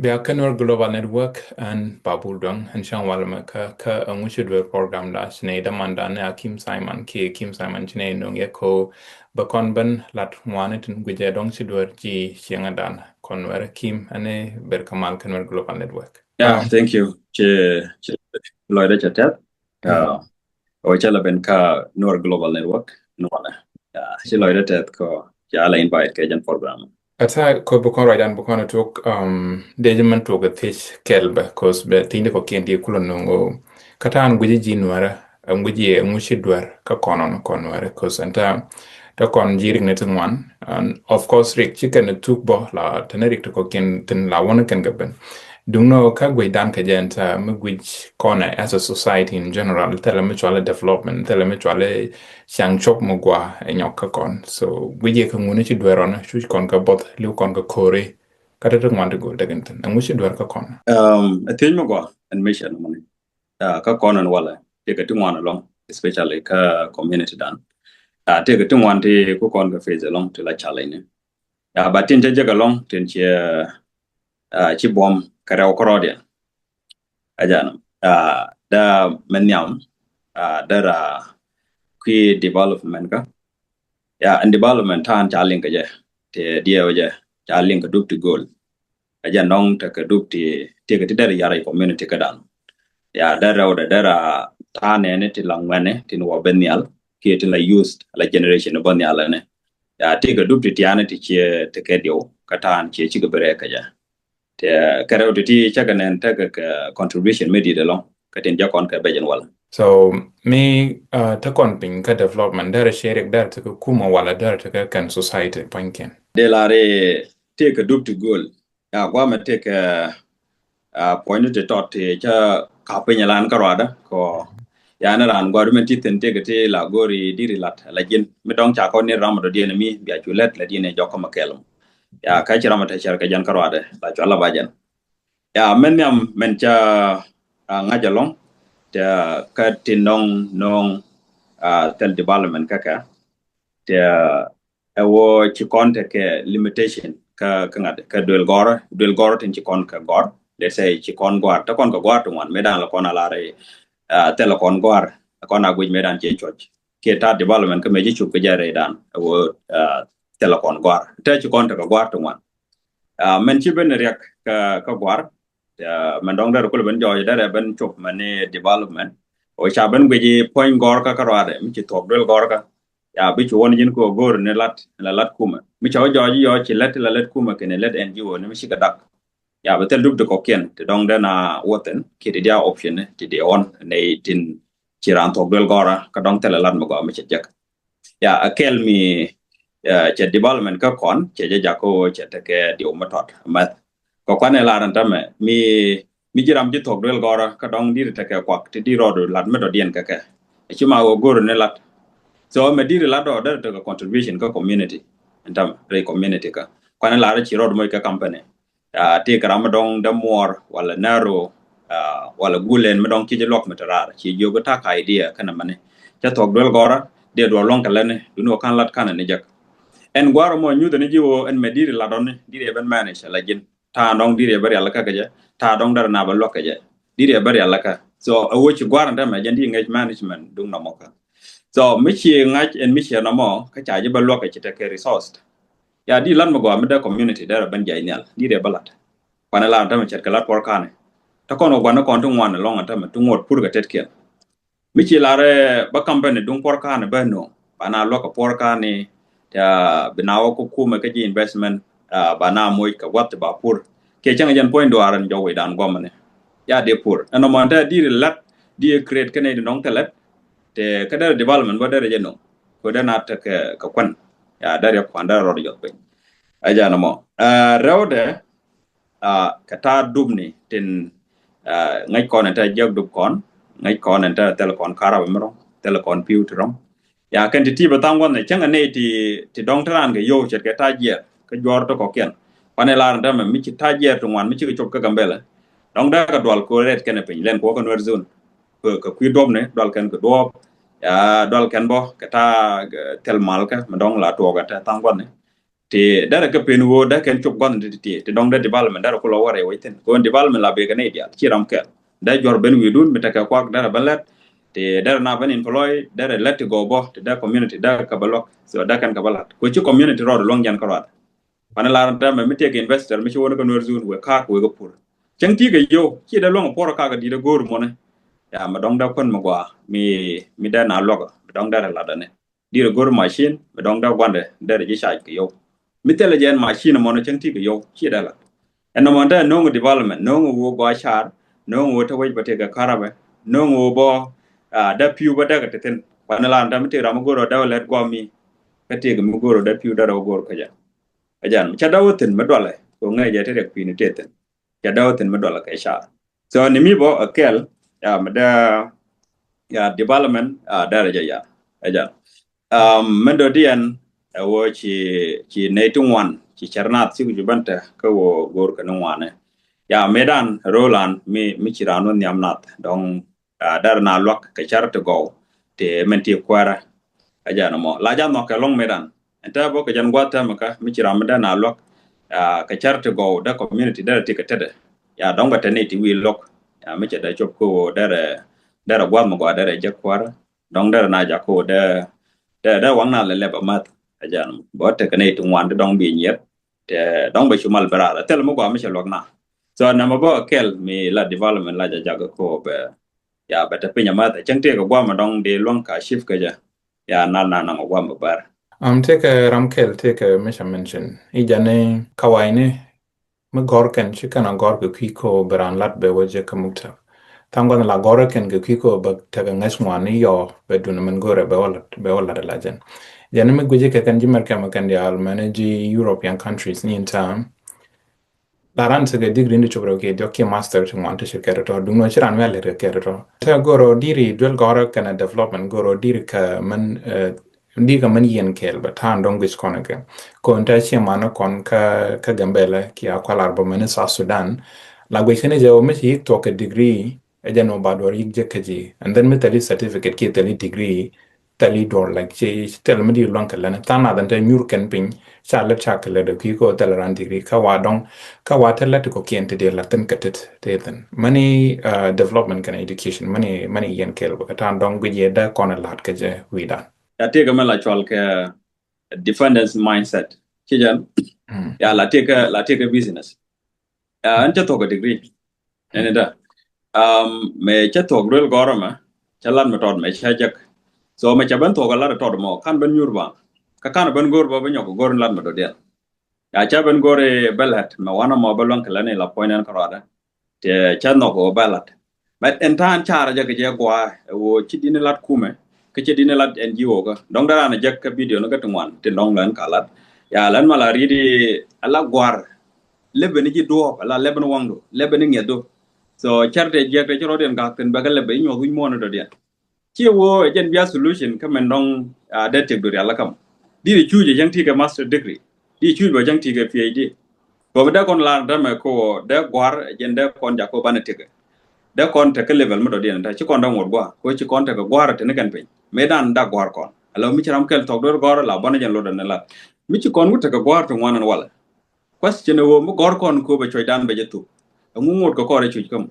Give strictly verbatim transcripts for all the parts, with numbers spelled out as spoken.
Bia kä Nuer Global Network, ɛn Babul Duang, ɛn cäŋ walɛ mɛ kä, kä ɛŋu ci duer program da, ci nɛ dämandan ni Akim Simon, kiɛ Akim Simon ci nɛ nöŋ yɛ ko bɛ kɔn ben lat ŋuani tin guijɛ dɔŋ ci duer ci cieŋɛ dan kɔn Nuer Akim, ɛn ber kä mal kä Nuer Global Network. Yeah, thank you. Ci, ci lɔcdä cɛ tɛth. Uh, ɔ cɛ la ben kä Nuer Global Network ni walɛ. Yeah, ci lɔcdä tɛth kɔ ca la invite kɛ jɛn program. Ata kɔ bi kɔn ruacdan bi kɔn tuk, um, dee jɛ mɛn tuk thiec kɛl bɛ, cause bɛ thiec ni kɔ kiɛn di kulɔ nungo. Kata an guji ji Nuɛrɛ, an guji ɛ ŋu ci duer kä kɔn ɔn kɔn Nuɛrɛ, cause ɛn ta, ta kɔn ji rik ni ti ŋuan. And of course, rik ci kɛn tuk bɔ la, tɛn rik ti kɔ kiɛn tin la wɔn kɛn kɛ ben. Duŋ nɔ kä guic dan kɛ jɛ ɛn ta mi guic kɔn as a society in general, thilɛ mi cualɛ development, thilɛ mi cualɛ ciaŋ cop mi gua ɛ nyɔk kä kɔn. So guic yɛ kɛ ŋuni ci duer ɔn, cu kɔn kɛ both, liw kɔn kɛ kori, kä te ti ŋuan ti gol tekin thin. Ɛŋu ci duer kä kɔn? Um, ɛ thiec mi gua ɛn mi cɛ ni mani. Uh, kä kɔn ɛn walɛ, tëëkɛ ti ŋuan ɛlɔŋ, especially kä community dan. Uh, tëëkɛ ti ŋuan ti ku kɔn kɛ face ɛlɔŋ ti la challenge ni. Ya, ba tin cä jek ɛlɔŋ tin ciɛ, ah, ci buɔm kɛ rɛw kärɔɔdiɛn. Ɛ jɛn, ah, dee mɛ nhiam, ah, dee ra kui̱ development kä. Ya, ɛn development ta̱a̱n ca liŋ kɛ jɛ, tëë diɛw jɛ, ca liŋ kɛ dup ti go̱o̱l. Ɛ jɛn nɔŋ tekɛ dup ti, tëëkɛ ti dee ra yar ɛ community kädan. Ya, dee rɛw dee, dee ra ta̱a̱n nɛni ti la ŋuɛni, tin wä ben nhial, kiɛ tin la youth, la generation bä nhial ɛnɛ. Ya, tëëkɛ dup ti tiani ti ciɛ tekɛ diɛw, kä ta̱a̱n ciɛ cikɛ bi rɛɛ kɛ jɛ. Tëë kɛ rɛw ti ti cakɛ nɛn tekɛ kɛ contribution mi dit ɛlɔŋ, kä tin jɛ kɔn kɛ bɛ jɛn walɛ. So, mi, uh, te kɔn piny kä development, derɛ ciɛ rik, derɛ tekɛ kumɛ walɛ, derɛ tekɛ kɛn society puɔ̱nykiɛn? Dee la ri tëëkɛ dup ti go̱o̱l. Ya, guamɛ tëëkɛ, ah, puɔ̱nyni ti tɔt ti ca kap piny ɛlan kä ruadä kɔ. Ya, ni raan gua̱a̱r mɛn ti thin tëëkɛ ti la go̱o̱ri diri lat la ji̱n. Mi dɔ̱ŋ ca kɔn ni ram dɔ̱diɛn mi bia cu lɛt la diɛn jɔk kä mɛ kɛl. Ya, kä ci ram te cɛr kɛ jɛn kä ruadä la cual la ba jɛn. Ya, mɛn nhiam mɛn ca, ah, ŋa̱c ɛlɔŋ. Tëë kä ti nɔŋ, nɔŋ, ah, thil development kä kɛ. Tëë ɛ wä ci kɔn tekɛ limitation kä, kä ŋa̱t, kä duel gɔrä, duel gɔrä tin ci kɔn kɛ gɔr. Let's say ci kɔn gɔr, te kɔn kɛ gɔr ti ŋuan, mëë dan la kɔn a lar, ah, thilɛ kɔn gɔr, kɔn a guic mëë dan ci cuɔc. Kiɛ ta̱a̱ development kä mëë ci cup kɛ jɛ rɛy dan, ɛ wä, ah, thilɛ kɔn gɔr. Te ci kɔn tekɛ gɔr ti ŋuan. Ah, mɛn ci ben riɛk kä, kä gɔr, ah, mɛn dɔ̱ŋ derɛ kulɛ ben jɔɔc, derɛ ben cup mɛn ni development. Wä ca ben guic puɔ̱ny gɔr kä, kä ruadɛ, mi ci thuɔk duel gɔr kä. Ya, bi cu wä ni ji̱n kɛ ɣöö go̱o̱ri ni lat, la lat kumɛ. Mi cɛ wä jɔɔc i̱ yɔɔ ci lät, la lät kumɛ kɛnɛ lät N G O ni mi cikɛ dak. Ya, bi thil dup ti kɔ̱kiɛn ti dɔ̱ŋ den a wä thi̱n kiɛ ti diaa option ni ti dee ɣɔn nɛy tin ci raan thuɔ̱k duel gɔ̱rä kä dɔ̱ŋ thilɛ lat mi gɔaa mi cɛ jek. Ya, a kɛl mi, ya, cɛ development kä kɔn cɛ jɛ jak kä ɣöö cɛ tekɛ diw mi tɔt mɛth. Kɛ kuanɛ lar ɛn tämɛ mi, mi ji̱ ram ji̱ thuɔ̱k duel gɔ̱rä kä dɔ̱ŋ di̱t tekɛ kuak ti di̱t rɔɔdu lat mi dɔ̱diɛn kɛ kɛ. Ci ma ɣöö go̱o̱ri ni lat. So mɛ di̱t lat dɔ̱ derɛ tekɛ contribution kä community. Ɛn tämɛ rɛy community kä kuanɛ lar ci rɔɔdu moc kä company. Ya, ti kɛ ram mi dɔ̱ŋ dämuɔɔr walɛ nɛɛru, ah, walɛ gulɛn mi dɔ̱ŋ ci ji̱ luɔk mi te raar ci jiök ta̱k idea kɛnɛ mɛni. Cä thuɔ̱k duel gɔ̱rä diɛ duɔl luɔ̱ŋ kɛ lätni duni wä ka̱n lat ka̱n ni jek. Ɛn gua̱r mɔ nyuthɛ ni ji̱ wä ɛn mɛ di̱t lat dɔ̱ni di̱t yɛ ben manage ala ji̱n. Ta̱a̱ dɔ̱ŋ di̱t yɛ bä rial kä kɛ jɛ, ta̱a̱ dɔ̱ŋ derɛ na bä luäk kɛ jɛ. Di̱t yɛ bä rial kä. So ɛ wä ci gua̱r ɛn tämɛ jɛn di̱t ŋäc management duŋ nɔmɔ kä. So mi ci ŋa̱c ɛn mi ciɛ nɔmɔ kä ca ji̱ bä luäk kɛ ci tekɛ resource. Ya, di̱t lat mi gɔaa mi dee community derɛ ben jay nhial di̱t yɛ bä lat. Kuanɛ lar ɛn tämɛ ce̱tkɛ lat puɔr ka̱ni. Te kɔn kɛ gua̱n ni kɔn ti ŋuan ɛlɔ̱ŋ ɛn tämɛ ti ŋuɔt pur kɛ tetkiɛn. Mi ci lar ɛ bä company duŋ puɔr ka̱ni bä no̱o̱ŋ ba na luäk kɛ puɔr ka̱ni. Ya, bi na wä kä kumɛ kä ji̱ investment, ah, ba na moc kɛ gua̱th ti ba pur. Kiɛ cäŋ jɛn puɔ̱ny duaar ɛn jɔw wi̱dan guɔmɛ ni. Ya, dee pur ɛn nɔmɔ ɛn te di̱t lat di̱t create kä nɛy ti nɔŋ thilɛ. Te kä derɛ development bä derɛ jɛ no̱o̱ŋ. Kɛ derɛ na tekɛ kɛ kuan. Ya, derɛ kuan derɛ rɔɔd jɔth piny. Ɛ jɛn nɔmɔ. Ah, rɛwdɛ, ah, kɛ ta̱a̱ dupni tin, ah, ŋäc kɔn ɛn te jiäk dup kɔn, ŋäc kɔn ɛn te thil kɔn karabä mi rɔ̱ŋ, thil kɔn pi̱w ti rɔ̱ŋ. Ya, kɛn ti ti bä tha̱a̱ŋ gua̱n ni cäŋ ɛ nɛy ti, ti dɔ̱ŋ te raan kɛ yio̱w ce̱tkɛ ta̱a̱ jiɛɛr kä juɔ̱ɔ̱r ti kɔ̱kiɛn. Kuanɛ lar ɛn tämɛ mi ci ta̱a̱ jiɛɛr ti ŋuan mi cikɛ cop kä Gambɛlɛ. Dɔ̱ŋ dee kɛ dual ko̱ rɛt kɛn ɛ piny lɛn kuɔ kä Nuer zone. Kɛ, kɛ kui̱ duɔ̱pni, dual kɛn kɛ duɔ̱ɔ̱p. Ya, dual kɛn bä kɛ ta̱a̱, kɛ thil mal kä mi dɔ̱ŋ la tuɔɔk ɛn te tha̱a̱ŋ gua̱n ni. Ti derɛ kɛ pen ɣöö dee kɛn cop gua̱th ni ti ti ti dɔ̱ŋ dee development derɛ kulɔ wä rɛy wec thi̱n. Kɛ ɣöö development la bek kɛ nɛy diaal ci ram kɛl. Dee juɔ̱r ben wi̱i̱dun mi tekɛ kuak derɛ ben lɛt. Ti derɛ na ben employ derɛ lɛt ti gɔw bä ti dee community dee kɛ bä luäk. So dee kɛn kɛ bä la̱t. Kɛ ɣöö ci community rɔɔd luäŋ jɛn kärɔadɛ. Pani lar tɛmɛ mi tekɛ investor mi ci wä ni kä Nuer zone wek ka̱a̱k wek kä pur. Cäŋ ti kɛ yio̱w ci dee luäŋ puɔr ka̱a̱k di̱t ɛ go̱o̱r mɔni. Ya mi dɔ̱ŋ dee kuän mi gɔaa mi, mi dee na luäk mi dɔ̱ŋ derɛ la̱t ɛni. Di̱t ɛ go̱o̱r machine mi dɔ̱ŋ dee gua̱ndɛ derɛ ji̱ charge kɛ yio̱w. Mi thilɛ jɛ ɛn machine mɔni cäŋ ti kɛ yio̱w ci dee la̱t. Ɛn nɔmɔ dee no̱o̱ŋ development, no̱o̱ŋ ɣöö gɔaa car, no̱o̱ŋ ɣöö te wec bä tekɛ karabɛ, no̱o̱ŋ ɣöö bä, ah, dee pi̱w bä dee kɛ te thi̱n. Pani lar tɛmɛ mi ti ram mi go̱o̱r ɔ dee wä lɛt gua̱a̱ mi. Kä ti kɛ mi go̱o̱r ɔ dee pi̱w derɛ wä go̱o̱r kä jɛ. Ɛ jɛn cɛ dee wä thi̱n mi dualɛ kɛ ŋäc jɛ ti riɛk pi̱i̱ni tëë thi̱n. Cɛ dee wä thi̱n mi dualɛ kɛ car. So ni mi bä ɛ kɛl, ya mi dee, ya development, ah, derɛ jɛ ya. Ɛ jɛn. Um, mɛn dɔ̱diɛn ɛ wä ci, ci nɛy ti ŋuan ci cär nath ci ku ci ben te kä wä go̱o̱r kɛ ni ŋuanɛ. Ya mëëdan ro̱o̱lan mi, mi ci raan wä nhiam nath dɔ̱ŋ, ah, derɛ na luak kɛ cär ti gɔw ti mɛn ti kuäärä. Ɛ jɛn mɔ la jɛ nhɔk kɛ lɔ̱ŋ mëëdan. Ɛn tɛ bä kɛ jɛn gua̱th tɛmɛ kä mi ci ram mi dee na luäk, ah, kɛ cär ti gɔw dee community derɛ ti kɛ tetdɛ. Ya dɔ̱ŋ bɛ te ni ti wi̱i̱ luäk. Ya mi cɛ dee cop kä ɣöö derɛ, derɛ gua̱th mi gɔaa derɛ jek kuäärä. Dɔ̱ŋ derɛ na jak kä ɣöö dee, dee, dee waŋ na lɛ lɛp amäth. Ɛ jɛn bä tekɛ ni ti ŋuan ti dɔ̱ŋ bi nyier. Tɛ dɔ̱ŋ bɛ cu mal bɛ raar. Thil mi gɔaa mi cɛ luäk na. So nɛmɛ bä kɛl mi la development la jɛ jak kä ɣöö bɛ, ya bɛ te piny amäth. Cäŋ tëëkɛ gua̱a̱m dɔ̱ŋ dee luäŋ ka shift kä jɛ. Ya nal na naŋ gua̱a̱m bär. Am tëëkɛ ram kɛl tëëkɛ mi ca mention i̱ jɛn ni kawayni mi gɔ̱r kɛn ci kɛn a gɔ̱r kɛ kui̱ ko bɛ raan lat bɛ wä jɛ kä muktab. Tha̱a̱ŋ gua̱n la gɔ̱r kɛn kɛ kui̱ ko bɛ tekɛ ŋäc ŋuan ni yɔ bɛ dun min go̱rɛ bɛ wä lat, bɛ wä lat la jɛn. Jɛn mi guici kɛ kɛn ji̱ mɛr kɛmɛ kɛn diaal mɛn ji̱ European countries ni in term. La ran sɛ kɛ degree ni cop rɛw kiɛ diɔk kiɛ master ti ŋuan ti ci kɛt tɔ duŋ nɔ ci ran mi a lɛt kɛ kɛt tɔ. Tɛ goro diri duel gɔrɔ kɛnɛ development goro diri kɛ mɛn, eh, diri kɛ mɛn yɛn kɛɛl bɛ ta̱a̱n dɔŋ guic kɔn kɛ. Kɔn tɛ ci man kɔn kä, kä Gambɛlɛ kiɛ a kualar bɛ mɛn South Sudan. La guic kɛn jɛ wä mi ci yik tuɔk kɛ degree ɛ jɛ nɔ ba duɔr yik jɛ kä ji̱. And then mi thɛli certificate kiɛ thɛli degree thɛli duɔr, like, ci, ci thɛl mi di luaŋ kɛ lɛn. Tha̱a̱ŋ nath ɛn te nyur kɛn piny, ca lät ca kɛ lät ɛ kui̱ kɛ thɛl ran degree. Kä wa dɔŋ, kä wa te lät kɔ kiɛn ti di lat thin kɛ tit, ti thin. Mani, uh, development kɛn education, mani, mani yɛn kɛl bä kɛ ta̱a̱ŋ dɔŋ guic yɛ dee kɔn ɛ lat kɛ jɛ wi̱i̱dan. Ya tëëkɛ mɛ la cual kɛ dependence mindset. Ci jɛn, mm, ya la tëëkɛ, la tëëkɛ business. Ah, ɛn cä thuɔ̱k ɛ degree. Ɛn ida. Um, mɛ cä thuɔ̱k duel gɔrä mɛ, cä lat mɛ tɔt mɛ cä jek. So mɛ cä ben thuɔ̱k ɛ lat ɛ tɔt mɔ, kan ben nyur ba. Kä kan ben go̱r ba ben nyɔk go̱r lat mɛ dɔ̱diɛn. Ya cä ben go̱r ɛ bɛ lat mɛ wanɛ mɔ bɛ luäŋ kɛ lɛn ila puɔ̱ny nɛn kärɔadɛ. Tɛ cä nhɔk ɛ bɛ lat. Mɛ ɛn ta̱a̱n carɛ jɛ kɛ jɛ gua̱a̱ ɛ wä ci di̱n lat kumɛ. Kä ci di̱n lat N G O kä. Dɔ̱ŋ dee ran ɛ jek kä video ni kä ti ŋuan tin dɔ̱ŋ lɛn ka lat. Ya lɛn ma la ri̱t i̱ ala gua̱r. Lɛpɛ ni ji̱ duɔ̱ɔ̱p, ala lɛpɛ ni waŋdu, lɛpɛ ni ŋiɛthdu. So cär tɛ jiɛk tɛ ci rɔ̱diɛn gak thin bɛ kɛ lɛpɛ i̱ nyuɔth wi̱c muɔ̱ɔ̱n ni dɔ̱diɛn. Ci wä ɛ jɛn bia solution kä mɛn dɔ̱ŋ, ah, dee tiɛk dɔ̱diɛn la kam. Di̱t i̱ cuuc ɛ cäŋ ti kɛ master degree. Di̱t i̱ cuuc bɛ cäŋ ti kɛ P H D. Kɔ mi dee kɔn lar dämɛ kɔ dee gua̱r ɛ jɛn dee kɔn jak kɔ banɛ tiɛkɛ. Dee kɔn tekɛ level mi dɔ̱diɛn ta ci kɔn dee ŋuɔt gua̱r kɔ ci kɔn tekɛ gua̱r teni kɛn piny. Mëë dan dak gua̱r kɔn. Ala mi ci ram kɛl thɔk duer gɔ̱r la bɔn ɛ jɛn lot dɛn lat. Mi ci kɔn wut tekɛ gua̱r ti ŋuan ɛn walɛ. Question ɛ wä mi gɔ̱r kɔn kööbɛ cuɔcdan bɛ jɛ thuk. Ɛŋu ŋot kɛ kɔr ɛ cuc käm.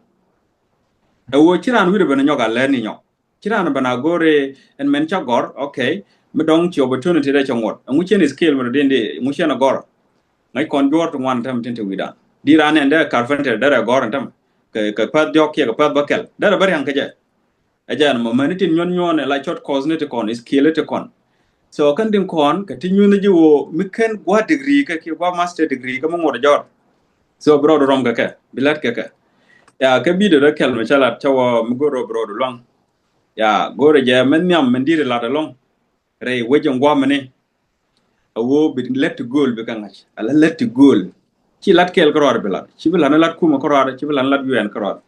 Ɛ wä ci raan wi̱rɛ ben ɛ nyɔk a lɛn ni nyɔk. Ci raan ben a go̱r ɛ ɛn mɛn ca gɔ̱r, okay. Mi dɔ̱ŋ ci opportunity dɛ cɛ ŋot. Ɛŋu cɛn skill mi dɔ̱diɛn di, ɛŋu cɛn ɛ gɔ̱r. Ŋäc kɔn juɔ̱ɔ̱r ti ŋuan tɛm tin te wi̱dan. Di raan ɛn dee carpenter derɛ gɔ̱r ɛn tɛm. Kɛ, kɛ päth diɔ̱k kiɛ kɛ päth bäkɛl. Derɛ bä riaŋ kɛ jɛ. Ɛ jɛn mɔ mɛni tin nyuɔn nyuɔn ɛ la cɔt course ni ti kɔn, skill ti kɔn. So kɛn tin kɔn kɛ ti nyuɔn ji̱ woo mi kɛn gua degree kɛ ki gua master degree kɛ mi ŋot jɔr. So bi rɔɔdu rɔm kɛ kɛ bi lat kɛ kɛ. Ya kɛ video dɔ kɛl mi cɛ lat cɛ wɔ mi go̱r rɔ bi rɔɔdu luaŋ. Ya go̱r jɛ mɛ nhiam mɛ diri lat alɔŋ. Rɛy wec in guamini. A woo bi lät ti gööl bi kɛ ŋa̱c. Ala lät ti gööl. Ci lat kɛɛl kärɔɔd bi lat. Ci bi lat ni lat kumɛ kärɔɔd, ci bi lat ni lat U N kärɔɔd.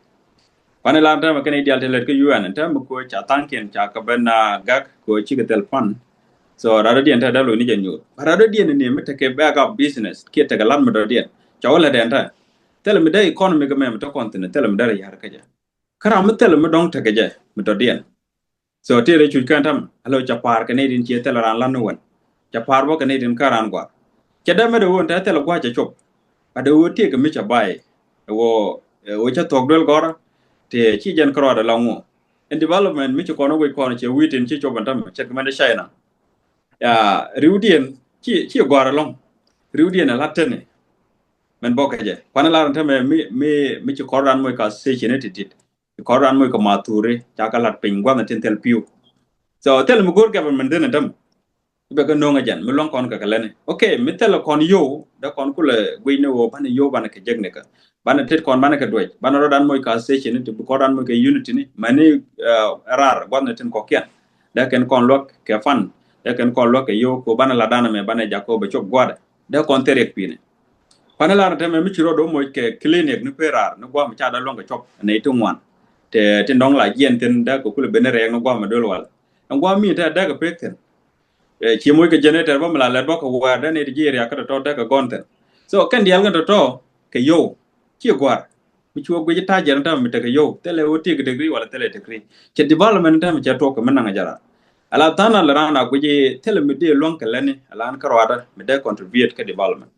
Pani lat tɛmɛ kɛn i̱ dial ti lät kä U N tɛmɛ kɛ ca thaŋkiɛn ca kɛ ben a gak kɛ cikɛ thil pan. So rat dɔ̱diɛn tɛ dee lo̱c ni jɛ nyuur. But rat dɔ̱diɛn ni mi tekɛ back up business kiɛ tekɛ lat mi dɔ̱diɛn. Ca wä lät ɛn tɛ. Thilɛ mi dee economy kɛ mɛ mi te kɔn thin thilɛ mi dee rɛ ya̱r kä jɛ. Kä ram mi thilɛ mi dɔ̱ŋ tekɛ jɛ mi dɔ̱diɛn. So tëë rɛ cuc kɛn tɛm, alo ca pa̱a̱r kɛ nɛy tin ciɛ thilɛ raan lan ni wän. Ca pa̱a̱r bä kɛ nɛy tin kä raan gua̱a̱r. Cɛ dee mɛ dee ɣöö ɛn te thil gua̱a̱c cɛ cop. But dee ɣöö tiek mi cɛ bay. Ɣöö, ɣöö cɛ thuɔ̱k duel gɔ̱rä. Tëë ci jɛn kärɔadɛ la ŋuɔ. Ɛn development mi ci kɔn wec kɔn cɛ wi̱i̱ tin ci cop ɛn tämɛ cɛ kɛ mɛn China. Ya, riwdiɛn ci, ci gɔ̱a̱r ɛlɔ̱ŋ. Riwdiɛn ɛ la̱t teni. Mɛn bɔk kɛ jɛ. Kuanɛ lar ɛn tämɛ mi, mi, mi ci kɔr ran moc ka station ni ti̱ti̱t. Ci kɔr ran moc ka mathuri, ca kɛ la̱t piny gua̱th ni tin thil pi̱w. So, thil mi go̱o̱r government thin ɛn tämɛ. Bɛ kɛ no̱o̱ŋ ɛ jɛn, mi luäŋ kɔn kɛ kɛ lɛni. Okay, mi thil kɔn yo̱w, dee kɔn kulɛ guic ni ɣöö banɛ yo̱w banɛ kɛ jek ni kɛ. Banɛ tet kɔn banɛ kɛ duec, banɛ rɔ̱dan moc ka station ni ti bi kɔn ran moc kɛ unity ni, mani, eh, rar, gua̱th ni tin kɔkiɛn. Dee kɛn kɔn luäk kɛ fund, dee kɛn kɔn luäk kɛ yo̱w, ko banɛ la danɛ mɛ, banɛ jak ko bɛ cop gua̱dɛ. Dee kɔn thil riɛk pi̱ni. Kuanɛ lar ni tämɛ mi ci rɔɔd moc kɛ clinic ni pee rar, ni gua̱a̱m ca dee luäŋ kɛ cop, ni ti ŋuan. Ti, ti dɔ̱ŋ la jiɛn thin, dee kɛ kulɛ ben ni rɛɛk ni gua̱a̱m mi duel wal. Ɛn gua̱a̱m mi te dee kɛ pek thin. Eh, ci moc kɛ generator bä mi la lɛt bä kɛ wäär dee ni ti ji̱ riak kä tɔ̱tɔ̱ dee kɛ gɔn thin. So, kɛn diaal kɛn tɔ̱tɔ̱ kɛ yo̱w. Ci gua̱a̱r. Mi ci wä guic ta̱a̱ jɛn täämɛ mi tekɛ yo̱w. Thilɛ wä tiek degree wala thilɛ degree. Cɛ development täämɛ cɛ tuɔk kɛ mi naŋ a jɛ ran. Ala tha̱a̱n a lɛ ran a guic thilɛ mi dee luäŋ kɛ lɛni, ala an kärɔadä mi dee contribute kɛ development.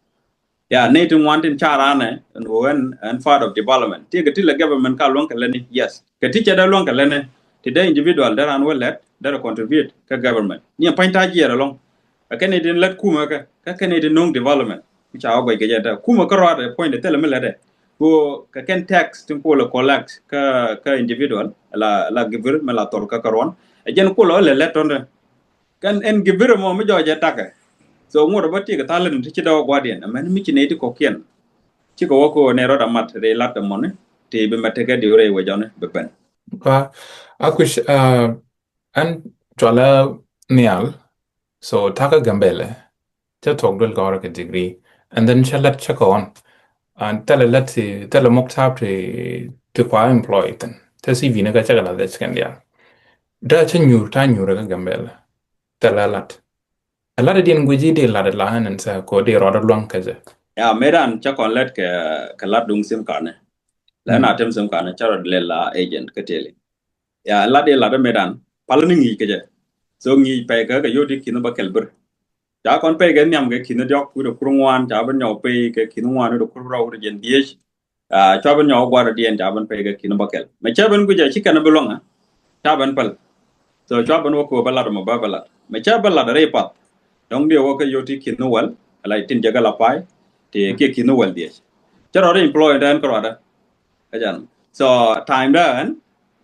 Ya, nɛy ti ŋuan tin ca ranɛ, ɛn ɣöö ɛn, ɛn part of development. Ti kɛ ti lɛ government ka luäŋ kɛ lɛni, yes. Kɛ ti cɛ dee luäŋ kɛ lɛni, ti dee individual dee ran wä lɛt, dee rɛ contribute kä government. Ni ɛn pa̱ny ta̱a̱ jiɛɛr ɛlɔ̱ŋ. Ɛ kɛn nɛy tin lät kumɛ kɛ, kä kɛn nɛy tin no̱o̱ŋ development. Mi ca wä guɛc kɛ jɛ tɛ. Kumɛ kä rɔadɛ puɔ̱nydɛ thilɛ mi lɛtdɛ. Ko kɛ kɛn tax tin kulɛ collect kä, kä individual, la, la givir, mi la thol kä kä ruɔn. Ɛ jɛn kulɛ wä lɛ lɛt tɔ̱ndɛ. Kɛn ɛn givir mɔ mi jɔɔc ɛ takɛ. So ŋuɔt ɛ bä tiek ɛ tha̱a̱ŋ lät ni ti ci dɔɔk gua̱diɛn. Ɛ mɛn mi ci nɛy ti kɔ̱kiɛn. Cikɛ wä ko nɛy rɔɔd amat rɛy lat ɛmɔni. Ti bi mɛ tekɛ diw rɛy wecɔni bi ben. Ba, a kui̱c, uh, ɛn cɔalɛ nhial. So, takä Gambɛlɛ. Cɛ thuɔ̱k duel gɔ̱rä kɛ degree. And then cɛ lät cɛ kɛ ɣɔn. And thilɛ lät ti, thilɛ muk ta̱a̱p ti, ti kua employ thin. Cɛ C V ni kä cɛ kɛ la dhɛc kɛn diaal. Dee cɛ nyuur ta̱a̱ nyuur kä Gambɛlɛ. Thilɛ lät. Ɛ lat diɛn guic i̱ di lat ɛ la ɛn ɛn sɛ ko di rɔɔdɛ luaŋ kä jɛ. Ya, mëëdan cä kɔn lɛt kɛ, kɛ lat duŋ sim kanɛ. Lɛ na tem sim kanɛ cä rɔɔdɛ lɛ la agent kä teli. Ya, lat di lat ɛ mëëdan pal ni ŋi̱i̱c kä jɛ. So ŋi̱i̱c pɛy kɛ kɛ yot di ki̱n bä kɛl bir. Ca kɔn pɛy kɛ nhiam kɛ ki̱n diɔk wi̱dɛ kur ŋuan, ca bä nyɔk pɛy kɛ ki̱n ŋuan wi̱dɛ kur rɔw wi̱dɛ jɛn diec. Ah, cua ben nyɔk gua̱r diɛn ca ben pɛy kɛ ki̱n bä kɛl. Mɛ cä ben guic a ci kɛn bi luäŋ a. Ca ben päl. So cua ben wä kɛ wä bä lat mɔ bä bä lat. Mɛ cä bä lat rɛy path. Dɔ̱ŋ diɛ wä kä yot ti ki̱n wäl. Ala tin jɛ kɛ la pay. Ti kiɛ ki̱n wäl diɛ. Cä rɔ ri employ dɛn kɛ ruadä. Ɛ jan. So time dɛn.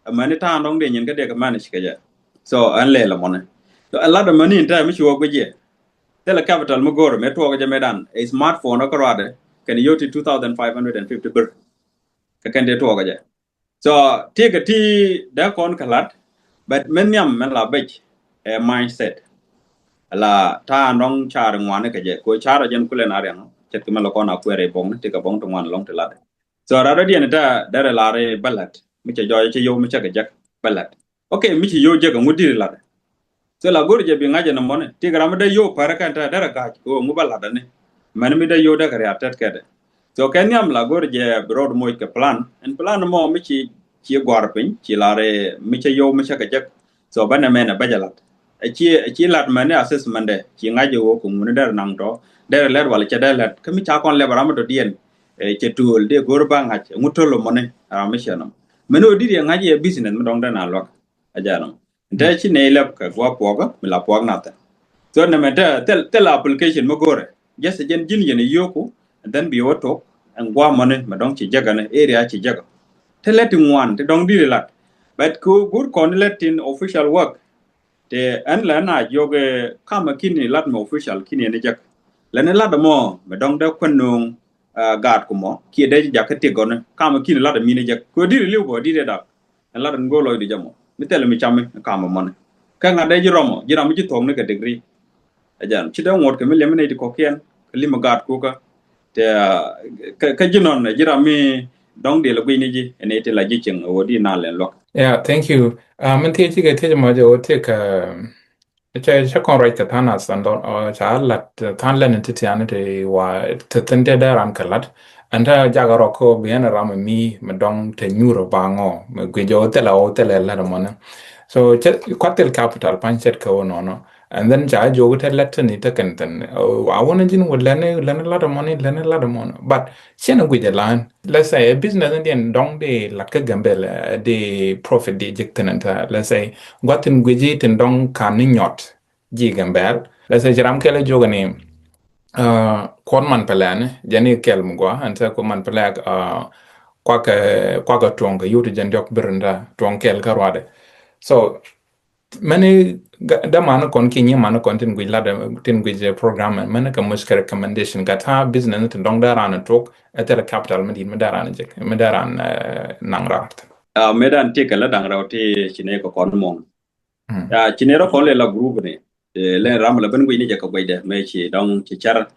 Mɛni ta̱a̱n dɔ̱ŋ diɛ nyin kä diɛ kɛ manage kɛ jɛ. So ɛn lɛ la mɔni. So ɛn lat mɛni in time mi ci wä guic jɛ. Thilɛ capital mi go̱o̱r mi tuɔɔk jɛ mëëdan. Ɛ smartphone kä ruadɛ kɛn yot ti two thousand five hundred and fifty bir. Kɛ kɛn ti tuɔɔk jɛ. So ti kɛ ti dee kɔn kɛ lat. But mi nhiam mi la bec ɛ mindset. La ta̱a̱ nɔŋ car ŋuani kɛ jɛ ko car jɛn kulɛ na riɛŋ. Cɛ kɛ mi la kɔn a kuɛɛr ɛ bɔŋni ti kɛ bɔŋ ti ŋuan lɔŋ ti lat. So rat rɔ diɛn ta derɛ lar bä lat mi cɛ jɔɔc cɛ yow mi cɛ kɛ jek bä lat. Okay, mi ci yow jek ŋu diri lat. So la go̱r jɛ bi ŋa̱c ɛn mɔni ti kɛ ram mi dee yow pär kɛn ta derɛ ga̱c ko ŋu bä lat ni. Mɛn mi dee yow dee kɛ riat tɛt kɛdɛ. So kɛ nhiam la go̱r jɛ bi rɔɔd moc kɛ plan. Ɛn plan mɔ mi ci ci guar piny ci lar mi cɛ yow mi cɛ kɛ jek. So bä nɛ mɛn ɛ bä jɛ lat. Ɛ ci, ɛ ci lat mɛn ni assessment dɛ ci ŋa̱c ɛ wä kɛ ŋuni derɛ naŋ tɔ derɛ lɛt wala cɛ dee lɛt kä mi ca kɔn lɛp ram mi tɔ diɛn. Ɛ cɛ tuul dee go̱r ba ŋa̱c ŋu töl mɔni ram mi cɛ nɔm. Mɛn ɣöö dit yɛ ŋa̱c yɛ business mi dɔ̱ŋ dee na luäk. A jɛ nɔm. Nte ci nɛy lɛp kɛ gua̱a̱k puɔkä mi la puɔk nathɛ. So nɛmɛ te thil, thil application mi go̱rɛ. Just jɛn ji̱n yɛn i̱ yio̱ku and then bi wä tok ɛn gua̱a̱k mɔni mi dɔ̱ŋ ci jäkä ni area ci jäkä. Te lɛt ti ŋuan ti dɔ̱ŋ dit ilat. But kɛ ɣöö go̱r kɔn ilat tin official work. Te ɛn lɛ na jiök ɛ kamɛ ki̱n ilat mɛ official ki̱n yɛn i̱ jäk. Lɛn ilat mɔ mɛ dɔ̱ŋ dee kuän nööŋ. Gaat kumɔ kiɛ dee ji̱ jakä tiek gɔni kamɛ ki̱n ilat mi ni jäk kɛ ɣöö dit iliw bä dit idak. Ɛn lat in go̱o̱r lɔcdi jɛ mɔ mi thilɛ mi cami kamɛ mɔni. Kä ŋa̱t dee ji̱ rɔmɔ ji̱ ram mi ji̱ thuɔ̱kni kɛ degree. Ɛ jɛn ci dee ŋuɔ̱t kɛ mi liɛm inɛy ti kɔ̱kiɛn kɛ lim gaat kukä. Tɛ kä, kä ji̱ nɔn ji̱ ram mi dɔ̱ŋ diɛl gui̱ni ji̱ inɛy ti la ji̱ cieŋ ɣöö di naan lɛn luäk. Yeah, thank you. Min thiec cikɛ thiec mɔ jɛ ɣöö thiec kɛ Cɛ, cɛ kɔn ruac kɛ tha̱a̱ŋ nath than dɔ̱ŋ ca lat tha̱a̱ŋ lɛn ti tiani ti wa ti thin ti dee ran kɛ lat. Ɛn te jakä rɔ kä bi ɛn ram mi mi dɔ̱ŋ te nyuur ba ŋɔ mi gui jɔ thilɛ ɔ thilɛ lat mɔni. So cɛ kuat thil capital pan cɛt kɛ wä nɔnɔ. And then ca jiök te lät te ni te kɛn thin. A wä ni ji̱n wä lɛn lɛn lat mɔni, lɛn lat mɔni. But cɛn a guic a lan. Let's say a business ni diɛn dɔŋ di lat kä Gambel, di profit di jik thin ta. Let's say gua̱th tin guic tin dɔŋ kan ni nyɔt ji̱ Gambel. Let's say ci ram kɛl jiök ni kuɔn man pɛlɛn jɛ ni kɛl mi gua and sɛ ku man pɛlɛk kuakɛ kuakɛ tuɔŋ kɛ yut jɛ diɔk birinda tuɔŋ kɛl kä ruadɛ. So many da man kɔn ki nyi man kɔn tin guic lat tin guic program many kɛ much kɛ recommendation ka ta business tin dɔŋ da ran tok ɛ thil capital mi dit mi da ran jek mi da ran naŋ rat. Medan ti kɛ la daŋ rɛw ti ci ne kɛ kɔn mɔŋ. Ci ne rɔ kɔn le la group ni le ram la ben guic ni jɛ kɛ guic dɛ mɛ ci dɔŋ ci car.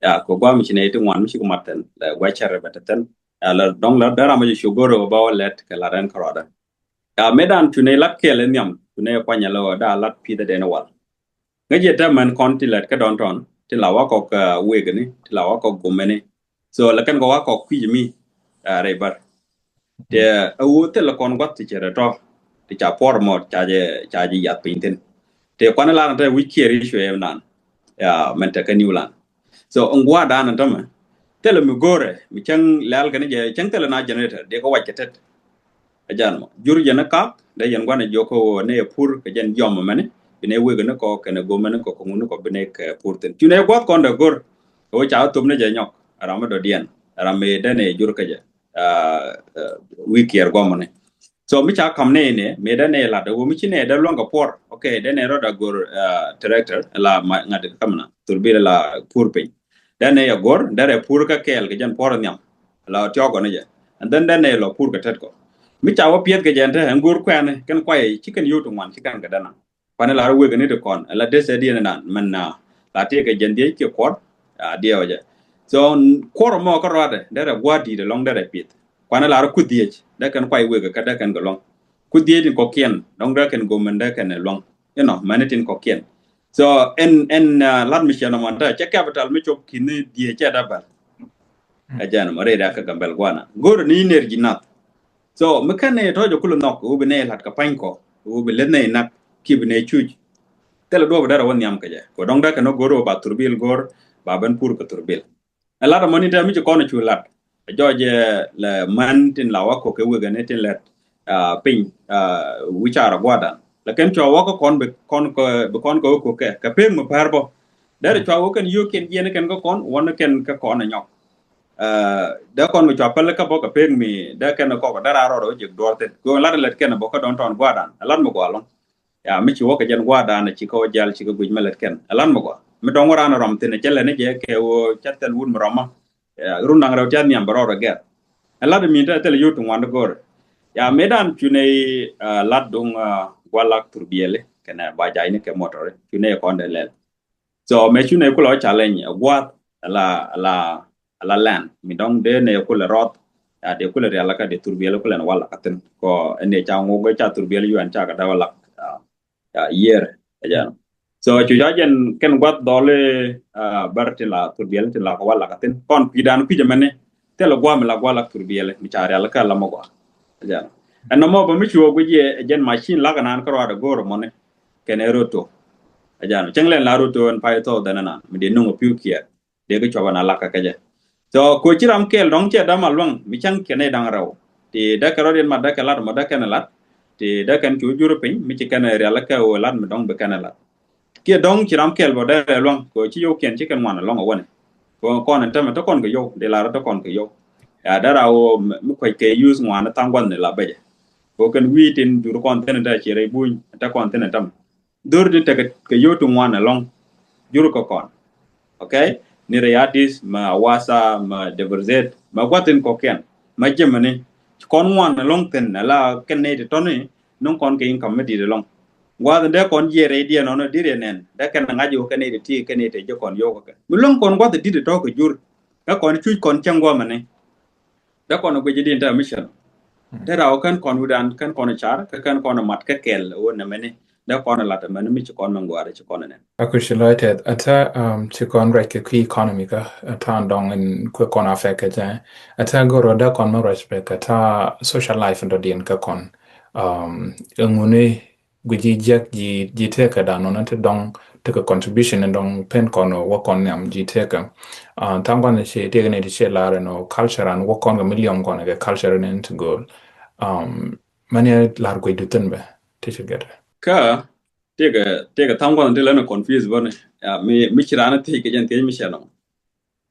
Ya kɛ guam ci ne ti ŋuan mi ci kɛ mat thin la guac car bɛ te thin. Ya la dɔŋ la da ram ci goro ba wä lɛt kɛ la rɛn kɛ rɔdɛ. Ya medan cu ne lat kɛl nhiam cu ne kuany la da lat pith den wal. Ŋäc yɛ tɛmɛn kɔn ti lɛt kä dɔn tɔn ti la wa kɔk wek ni ti la wa kɔk gomɛ ni. So la kɛn kɔ wa kɔk kui̱c mi rɛy bär. Tɛ a wu thil kɔn guath ti cɛ rɛ tɔ ti ca puɔr mɔ ca jɛ ca jɛ yath piny thin. Tɛ kuan lar tɛ wi̱c kiɛr i̱ cuɛ nan. Ya mɛn tɛ kä New Land. So n gua̱a̱ dan tɔmɛ thil mi go̱rɛ mi cäŋ lɛl kɛn jɛ cäŋ thil na generator dee kɛ wac kɛ tɛt. Ɛ jan mɔ jur jɛn ɛ kak dee yɛn gua̱n ɛ jiɔk kä wä ne ɛ pur kɛ jɛn yɔm mɛni bi ne wek ni kɔ kɛn ɛ gomɛ ni kɔ kɛ ŋun ni kɔ bi ne kɛ pur thin cu ne gua̱th kɔn dee go̱r. Kɛ wä ca thop ni jɛ nyɔk ɛ ram mi dɔ̱diɛn ɛ ram mi dee ne jur kä jɛ. Wi̱i̱ kiɛɛr guɔmɔ ni. So mi ca kam ne ne mi dee ne lat ɛ wä mi ci ne dee luaŋ kɛ puɔr. Okay dee ne rɔd a go̱r director la ŋa̱t kä mina thurbil la pur piny. Dee ne yɛ go̱r dee rɛ pur kä kɛɛl kɛ jɛn puɔr nhiam. La tiɔk gɔni jɛ and then dee ne lɔ pur kɛ tet kɔ. Mi ca wä piɛth kɛ jɛn te ɛn go̱r kuɛni kɛn kuay ci kɛn yio̱w ti ŋuan ci kɛn kɛ dee naŋ. Kuani lar wek ni ti kɔn la des ɛ diɛn nan mɛn na la ti kɛ jɛn diɛ ci kuɔr. A diɛ wä jɛ. So kuɔr mɔ kä rɔadɛ dee rɛ gua̱ di̱i̱t ɛlɔŋ dee rɛ piɛth. Kuani lar kuth diɛ dee kɛn kuay wek kä dee kɛn kɛ luaŋ. Kuth diɛ tin kɔkiɛn dɔŋ dee kɛn gomɛn dee kɛn luaŋ. You know mɛni tin kɔkiɛn. So ɛn ɛn lat mi ciɛ nɔmɔ ta cɛ capital mi cop kini diɛ cɛ dee bɛl. Ɛ jɛn mɔ rɛy ria kä Gambel guana go̱r ni energy nath. So mi kɛn ni tɔ̱ jɛ kulɛ nhɔk wu bi nɛy la̱t kɛ pa̱ny kɔ wu bi leth nɛy nak ki bi nɛy cuc. Thilɛ duɔp dee rɛ wä nhiam kɛ jɛ kɛ dɔ̱ŋ dee kɛ ni go̱r wä ba thurbil go̱r ba ben pur kɛ thurbil. Ɛ lat ɛmɔ ni tɛ mi ci kɔn cu lat ɛ jɔc ɛ lɛ män tin la wä kɔ kɛ wek ɛn tin lɛt piny wi̱c ca rɔ gua̱dan. Lakin cua wä kä kɔn bi kɔn kɛ bi kɔn kɛ wä kɔ kɛ kɛ pek mi pär bä. Derɛ cua wä kɛn yio̱o̱kiɛn jiɛn kɛn kä kɔn wä ni kɛn kä kɔn ɛ nyɔk. Dee kɔn mi cua päl kä bä kɛ pek mi dee kɛn kɔk dee raa rɔɔdɛ wä jek duɔr thin kɛ ɣöö lat lɛt kɛn bä kä dɔn tɔn gua̱a̱dan ɛ lat mi gua̱a̱ lɔŋ. Ya mi ci wä kɛ jɛn gua̱a̱dan ci kä wä jial ci kä guic mi lɛt kɛn ɛ lat mi gua̱a̱ mi dɔŋ wä raan rɔm thin ɛ cɛ lɛt ni jɛ kɛ ɣöö ca thɛl wut mi rɔmä. Run naŋ rɛw ca nhiam bɛ rɔɔdɛ gɛr. Ɛ lat mi te thil yut ti ŋuan di go̱o̱r. Ya mëëdan cu nɛy lat duŋ gua̱lak thurbiɛli kɛnɛ ba ja̱cni kɛ motori cu nɛy kɔn dee lɛl. So mɛ cu nɛy kulɛ wä challenge ɛ gua̱a̱th ala ala ala lɛn mi dɔ̱ŋ dee nɛy kulɛ rɔth. Ya dee kulɛ rial kä dee thurbiɛli kulɛ ni wal kä thin kɔ ɛn dee ca ŋuk ca thurbiɛli yuan ca kɛ dee wal kä year. Ɛ jɛn so cu ca jɛn kɛn gua̱th dhɔli bär tin la thurbiɛli tin la kɛ wal kä thin kɔn pi̱dan kui̱c ɛmɛni thilɛ gua̱a̱ mi la gua̱lak thurbiɛli mi ca rial kä la mɔ gua̱. Ɛ jɛn ɛn nɔmɔ bä mi cu wä guic yɛ ɛ jɛn machine lak ɛnan kä ruaadɛ go̱o̱r ɛmɔni. Kɛn ɛ roto. Ɛ jɛn cäŋ lɛn la roto ɛn pay thɔɔth ɛn ɛnan mi dee nuŋ ɛ pi̱w kiɛɛr. Dee kɛ cuɔp ɛn a lak kɛ kɛ jɛ. So kɛ ci ram kɛɛl dɔ̱ŋ cɛ däm a luäŋ mi cäŋ kɛ nɛy da̱ŋ rɛw. Ti dee kɛ rɔ̱diɛn mat dee kɛ lat mɔ dee kɛn ɛ lat. Ti dee kɛn cu jur piny mi ci kɛn ɛ rial kɛ wä lat mi dɔ̱ŋ bi kɛn ɛ lat. Kiɛ dɔ̱ŋ ci ram kɛɛl bä dee rɛ luäŋ kɛ ci yio̱w kiɛn ci kɛn ŋuan ɛ luäŋ ɛ wä ni. Kɛ kɔn ɛn tämɛ te kɔn kɛ yio̱w dee lar te kɔn kɛ yio̱w. Ya dee ra wä mi kuec kɛ use ŋuan ɛ tha̱a̱ŋ gua̱thni la bɛcɛ. Kɛ kɛn wi̱i̱ tin jur kɔn thin ɛ te ci rɛy buny te kɔn thin ɛ tämɛ. Dhor ni tekɛ kɛ yio̱w ti ŋuan ɛlɔ̱ŋ. Jur kɛ kɔn. Okay? Ni rɛy Adis mɛ Awasa mɛ Deverzet mɛ gua̱thin kɔkiɛn mɛ jemɛni. Kɔn ŋuan ɛlɔ̱ŋ thin ala kɛn nɛy ti tɔ̱ni ni kɔn kɛ income mi di̱t ɛlɔ̱ŋ. Gua̱th in dee kɔn jiɛ rɛy diɛn ɔn di̱t yɛ nɛn dee kɛn ŋa̱c yio̱w kɛn nɛy ti ti kɛn nɛy ti jɛ kɔn yio̱w kɛ kɛ mi luäŋ kɔn gua̱th in di̱t tɔ̱ kɛ jur. Kä kɔn cuc kɔn cäŋ gua̱mɛni. Dee kɔn guic din te mission. Dee raw kɛn kɔn widan kɛn kɔn car kä kɛn kɔn mat kä kɛl wä nɛ mɛni. Dee kɔn lat mɛni mi ci kɔn mɛ ŋuar ci kɔn nɛ. Aku ci lɔy tɛth ata ci kɔn ruac kɛ kui̱ economy kä ata dɔŋ in kuɛ kɔn affect kɛ jɛ. Ata goro dee kɔn mɛ ruac pɛ kɛ ta social life in dɔ̱diɛn kä kɔn. Ŋuni guic ji̱ jiäk ji̱ ji̱ tëëkä dan nɔnɔ ti dɔŋ tekɛ contribution ni dɔŋ pen kɔn wä kɔn nhiam ji̱ tekɛ. Tha̱a̱ŋ kɔn ci tekɛ ni ti ci lar ni culture an wä kɔn kɛ mi liɔm kɔn kɛ culture ni ti go̱o̱l. Mani lar guic du thin bɛ ti ci gɛt. Kä tekɛ tekɛ tha̱a̱ŋ kɔn ti lɛ ni confuse bä ni mi mi ci ran thiec kɛ jɛn thiec mi cɛ nɔ.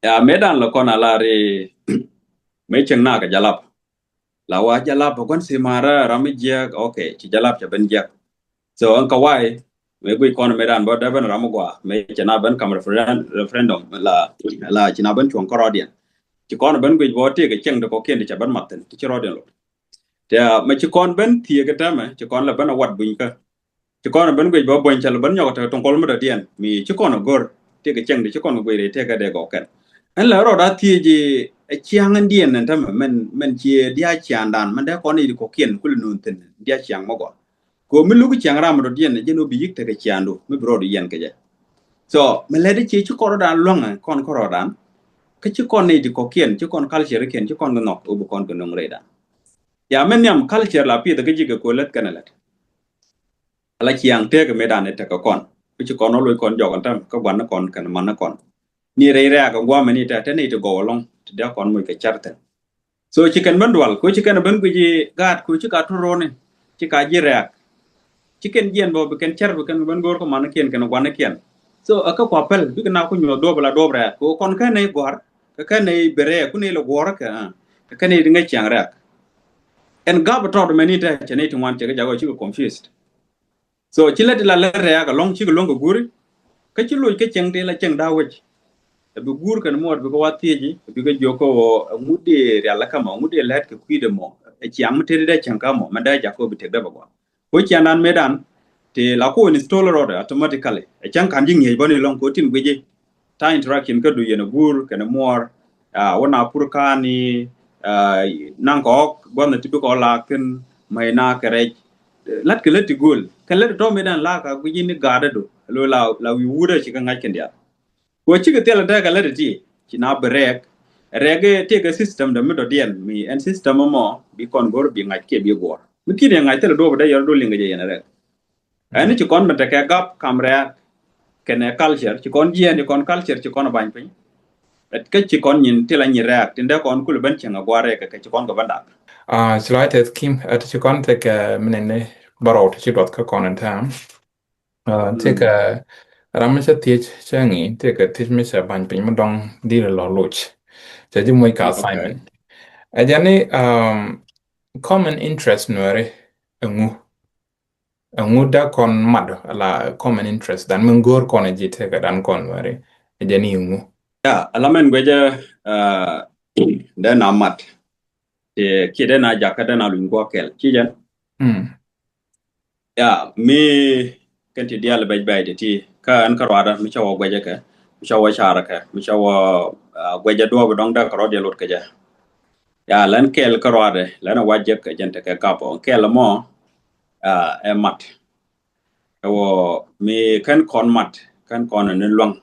Ya mëë dan lɛ kɔn a lar mëë cieŋ na kɛ jalap. La wa jalap bä gua̱n si marä ram mi jiɛk, okay, ci jalap cɛ ben jiɛk. So ɛn ka wai mëë guic kɔn mëë dan bä dee ben ram mi gua mëë cɛ na ben kam referen- referendum la la ci na ben cuɔ̱ŋ kärɔɔdiɛn. Ci kɔn ben guic bä tëëk cieŋ ti kɔkiɛn ti cɛ ben mathin ti ci rɔɔdiɛn lot. Tɛ mɛ ci kɔn ben thieek tɛmɛ ci kɔn lɛ ben a wat bunykä. Ci kɔn ben guic bä buɔ̱ny cɛ lɛ ben nyɔk tɛ tuŋ kɔl mi dɔ̱diɛn mi ci kɔn a go̱r tëëk cieŋ ti ci kɔn guic rɛy tëëk kɛ dee gɔk kɛn. Ɛn lɛ rɔɔd a thiec ɛ ciaŋ ɛn diɛn ɛn tämɛ mɛn mɛn ciɛ dia̱a̱ ciaŋdan mɛn dee kɔn i̱ di kɔkiɛn kul nun thin dia̱a̱ ciaŋ mɔ gɔaa. Kɛ ɣöö mi luk ciaŋ ram dɔ̱diɛn jɛn ɣöö bi yi̱k tekɛ ciaŋdu mi bi rɔɔd yiɛn kɛ jɛ. So mi lɛt i̱ ciɛ ci kɔn rɔɔdan luäŋɛ kɔn kärɔɔdan. Kä ci kɔn nɛy ti kɔkiɛn ci kɔn culture kiɛn ci kɔn kɛ nhɔk ɣöö bi kɔn kɛ no̱ŋ rɛydan. Ya mɛn nhiam culture la pieth kä ji̱ kɛ kɛ ɣöö lät kɛnɛ lät. Ala ciaŋ tëëkɛ mëëdan i̱ tekɛ kɔn mi ci kɔn ɣä loc kɔn jɔk ɛn täm kä gua̱n ni kɔn kɛn man ni kɔn. Ni rɛy rɛ̈ɛ̈k ɛ gua̱a̱mɛ ni tɛ te ni ti gɔw ɛlɔ̱ŋ ti dee kɔn moc kɛ cär thi̱n. So ci kɛn ben dual ko ci kɛn ben guic i̱ gaat ko ci ka turooni ci ka ji̱ rɛ̈ɛ̈k. Ci kɛn jiɛn bä bi kɛn cär bi kɛn ben go̱o̱r kä manikiɛn kɛn guanikiɛn. So ɛ kä kua päl bikɛ na ku nyuɔth duɔp ala duɔp rɛ̈ɛ̈k ko kɔn kɛn nɛy gua̱r kɛ kɛn nɛy bi rɛ̈ɛ̈k ku nɛy lɛ guɔ̱r kɛ kɛ kɛn nɛy di ŋäc ciaŋ rɛ̈ɛ̈k. Ɛn gap tɔt mɛni tɛ cɛ nɛy ti ŋuan cɛ kɛ jakä cikɛ confused. So ci lät ti la lät rɛ̈ɛ̈k alɔŋ cikɛ luäŋ kɛ guuri. Kä ci loc kä cieŋ ti la cieŋ da̱a̱ wec. Ɛ bi guur kɛn muɔɔt bikɛ wa thieci bikɛ jiök kä ɣöö ɛŋu dee rial kä mɔ ɛŋu dee lät kɛ kui̱dɛ mɔ. Ɛ ciaŋ mi teti dee cieŋ kä mɔ mɛ dee jak kä bi tek dee bɛ gɔaa. Kä ciaŋdan mëëdan ti la ku install rɔɔdɛ automatically ɛ cäŋ ka̱n ji̱ ŋi̱eec bä ni lɔŋ kɛ ɣöö tin guici. Ta̱a̱ interaction kä du yɛn ɛ guur kɛn ɛ muɔɔr. Wä na pur ka̱a̱ni naŋ kɔɔk gua̱nh ti bi kɔɔk laak thi̱n mäc na kɛ rɛc. La̱t kɛ lät ti gööl kɛ lät tɔ̱ mi dan laak a guic in ni ga̱a̱dä do lo la wi̱i̱ wut a ci kɛ ŋa̱c kɛn diaal. Kuɔ cikɛ thil a däk a lät ti ci na bi rɛɛk rɛɛk tëëkɛ system dɛ mi dɔ̱diɛn mi ɛn system mɔ bi kɔn go̱r bi ŋa̱c kiɛ bi guɔ̱ɔ̱r mi ki̱n yɛ ŋa̱c thil a duɔ̱p a dee yɔr a duɔ̱p liŋ kɛ jɛ yɛn a rɛɛk. Ɛn ci kɔn mi tekɛ gap kam rɛɛk kɛnɛ culture ci kɔn jiɛɛn ci kɔn culture ci kɔn a bany piny. Kä ci kɔn nyin ti la nyin rɛɛk tin dee kɔn kul ben cieŋ a guarɛ kɛ kɛ ci kɔn kɛ ben dak. Ci lɔc tɛth kim ɛ ti ci kɔn tekɛ minit ni bärɔw ti ci duɔth kä kɔn in tɛm. Tekɛ ram mi cɛ thiec cɛ ŋi tekɛ thiec mi cɛ bany piny mi dɔŋ dil lɔ loc. Cɛ ji̱ moc ka assignment. Ɛ jɛ ni common interest nuɛri ɛŋu. Ɛŋu dee kɔn mat la common interest dan mi go̱o̱r kɔn ji̱ tekɛ dan kɔn wɛri. Ɛ jɛ ni ɛŋu. Ya ala mɛn guecɛ dee na mat. Ti kiɛ dee na jakä dee na luny guɔ kɛl ci jɛn. Ya mi kɛn ti dial bɛc bɛc ti ti kä ɛn kä ruada mi cɛ wä guecɛ kɛ mi cɛ wä carɛ kɛ mi cɛ wä guecɛ duɔp dɔŋ dee kɛ rɔɔd yɛ lot kɛ jɛ. Ya lɛn kɛl kä ruadɛ lɛn a wac jɛ kɛ jɛn tekɛ gap ɔ kɛl mɔ. Ɛ mat. Ɛ wä mi kɛn kɔn mat kɛn kɔn ni luaŋ.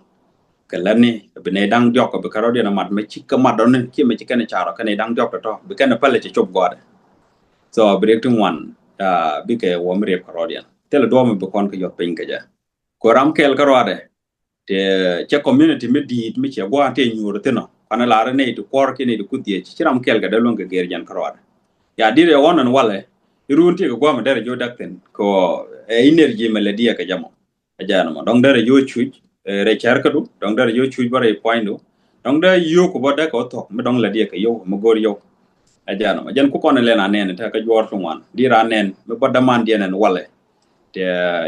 Kɛ lɛni bi nɛy da̱ŋ diɔk bi kɛn rɔ̱diɛn mat mi ci kɛ mat dɔni kiɛ mi ci kɛn carɔ kɛn nɛy da̱ŋ diɔk tɔtɔ bi kɛn pälɛ ci cop gɔadɛ. So bi riɛk ti ŋuan bikɛ wä mi riɛk kɛ rɔ̱diɛn thilɛ duɔ̱ɔ̱p mi bi kɔn kɛ yɔth piny kɛ jɛ. Kɛ ram kɛl kä ruadɛ. Tɛ cɛ community mi di̱i̱t mi cɛ gua̱a̱n tɛ nyuur thi̱n ɔ kuanɛ lar nɛy ti kuɔr kiɛ nɛy ti kuth dhiec ci ram kɛl kɛ dee luäŋ kɛ gɛr jɛn kärɔadɛ. Ya di̱t ɛ ɣɔn ɛn walɛ iruun ti kɛ gua̱a̱m ɛ derɛ jiö däk thi̱n kɛ ɛ energy mɛ lɛ diɛ kɛ jɛ mɔ. Ɛ jɛ ɛn mɔ dɔ̱ŋ derɛ jiö cuc rɛy cɛr kädu dɔ̱ŋ derɛ jiö cuc bä rɛy puɔ̱nydu. Dɔ̱ŋ derɛ jiö ku bä däk kɛ wä thuɔ̱k mi dɔ̱ŋ lɛ diɛ kɛ yio̱w mi go̱o̱r yio̱w. Ɛ jɛ ɛn mɔ jɛn ku kɔn ɛ lɛn a nɛn ɛ tekɛ juɔ̱ɔ̱r ti ŋuan di̱t a nɛn mi bä dämandiɛn ɛn walɛ. Tɛ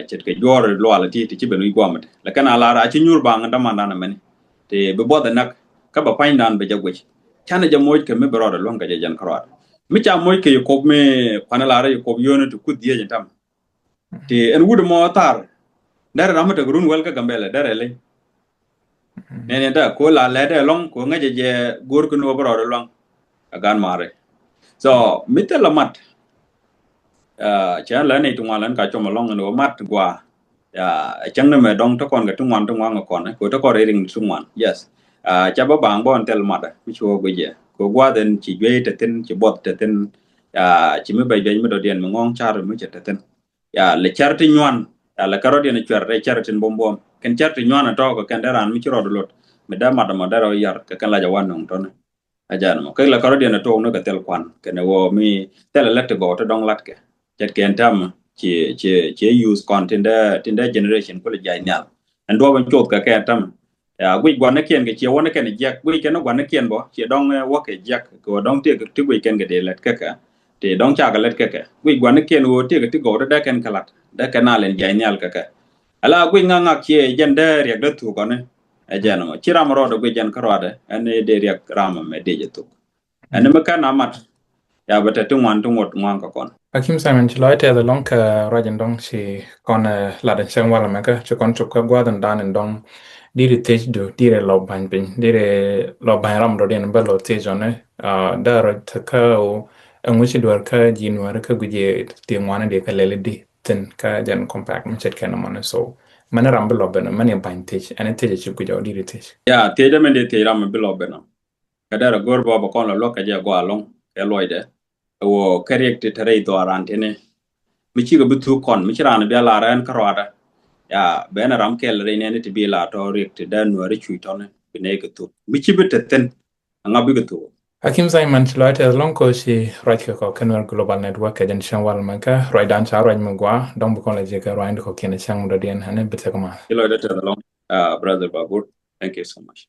ce̱tkɛ juɔ̱ɔ̱r lual ti ti ci ben wi̱c guamɛ ti lɛ kɛn a lar a ci nyuur baŋ dämandan ɛmɛni. Ti bi buɔth ɛ näk kä bɛ pa̱nydan bɛ jɛ guic. Canɛ jɛ moc kɛ mi bi rɔɔdɛ luäŋ kɛ jɛ jɛn kärɔadɛ mi ca moc kɛ yi kop mi kuanɛ lar yi kop yio̱o̱ni ti kuth dhiec in ta̱m. Ti ɛn wut ɛmɔ thar derɛ ram mi tek run wäl kä Gambɛlɛ derɛ li̱ny. Nɛn in ta ko la lɛt ɛ lɔŋ ko ŋäcɛ jɛ go̱o̱r kä ni wä bi rɔɔdɛ luäŋ. Ɛ gan mari. So mi thilɛ mat. Cɛ lɛ ni ti ŋuan lɛn ka com alɔŋ ni wä mat gua. Cäŋ ni mɛ dɔŋ ti kɔn kɛ ti ŋuan ti ŋuan kɛ kɔn ko ti kɔn ri riŋ ti ŋuan yes. Ca bä baŋ bä ɔn thil mat mi ci wä guic yɛ ko guath ɛn ci juey te thin ci buɔth te thin. Ci mi bɛc bɛc mi dɔ̱diɛn mi ŋɔŋ car mi cɛ te thin. Ya lɛ cär ti nyuan ya lɛ kärɔ̱diɛn cuɛr rɛy cär tin buɔm buɔm. Kɛn cär ti nyuan ɛ tɔɔk kɛ kɛn dee raan mi ci rɔɔd lot mi dee mat ɛmɔ dee rɔ yar kɛ kɛn lac ɛ wan nuŋ tɔni. Ɛ jɛn ɛmɔ kɛ la kärɔ̱diɛn ɛ tuɔɔk ni kɛ thil kuan kɛn ɛ wä mi thilɛ lät ti gɔw ti dɔŋ lat kɛ cɛt kɛn täämɛ ci ci ci youth kɔn tin dee tin dee generation kulɛ jiac nhial. Ɛn duɔp ɛn cuɔth kɛ kɛn täämɛ. Ya guic gua̱nikiɛn kɛ ciɛ wänikiɛn jiɛk guic kɛn gua̱nikiɛn bɔ ciɛ dɔŋ wä kɛ jiɛk kɛ wä dɔŋ ti ti guic kɛn kɛ dee lät kɛ kɛ ti dɔŋ cakɛ lät kɛ kɛ guic gua̱nikiɛn wä ti kɛ ti gɔw ti dee kɛn kɛ lat dee kɛn nal ɛn jiac nhial kɛ kɛ. Ala guic ŋa̱k ŋa̱k ciɛ jɛn dee riɛk dee thuk kɔni. Ɛ jɛn ɛmɔ ci ram rɔɔdɛ guic jɛn kä rɔɔdɛ ɛn dee riɛk ram ɛmɛ dee jɛ thuk. Ɛn mi kɛn a mat ya bɛ tɛ ti ŋuan ti ŋuɔt ŋuan kɛ kɔn. Akim Simon ci lɔc tɛth ɛlɔŋ kɛ ruac in dɔŋ ci kɔn lat in cäŋ wal mɛkä ci kɔn cop kä gua̱th in dan in dɔŋ. Diri thiec du diri lɔ ba̱ny piny diri lɔ ba̱ny ram dɔ diɛn bä lɔ thiec ɔni. Dee ruac kä ɛŋu ci duer kä ji̱ nuɛri kä guic ti ŋuani di kä lɛli di thin kä jɛn compact mi ce̱tkɛ ni mɔni so mɛni ram bi lɔ ben mɛni ba̱ny thiec ɛni thiec ci guic ɔ diri thiec. Ya thiec ɛmɛn di thiec ram bi lɔ ben ɔ. Kɛ derɛ go̱r bä bɛ kɔn lɔ luäk kɛ jɛ gɔaa lɔŋ kɛ luɔcdɛ. Ɛ wä kɛ riɛk ti te rɛy dhɔaaran tini. Mi cikɛ bi thuk kɔn mi ci raan bia lar ɛn kä ruaadä. Ya ben ɛ ram kɛl rɛy nɛni ti bi la tɔ riɛk ti dee nuääri cuc tɔni bi nɛy kɛ thuk mi ci bi te thin. Aŋa bikɛ thuk. Akim Simon ci lɔc tɛth lɔŋ ko ci ruac kɛ kɔ kɛ Nuer Global Network kɛ jɛn cieŋ wal mɛ kä ruacdan ca ruac mi gua dɔŋ bi kɔn la jiɛ kɛ ruacdi kɔ kiɛn cieŋ mi dɔ̱diɛn ɛn bi thɛk ma. Ci lɔcdɛ tɛth lɔŋ brother Babur. Thank you so much.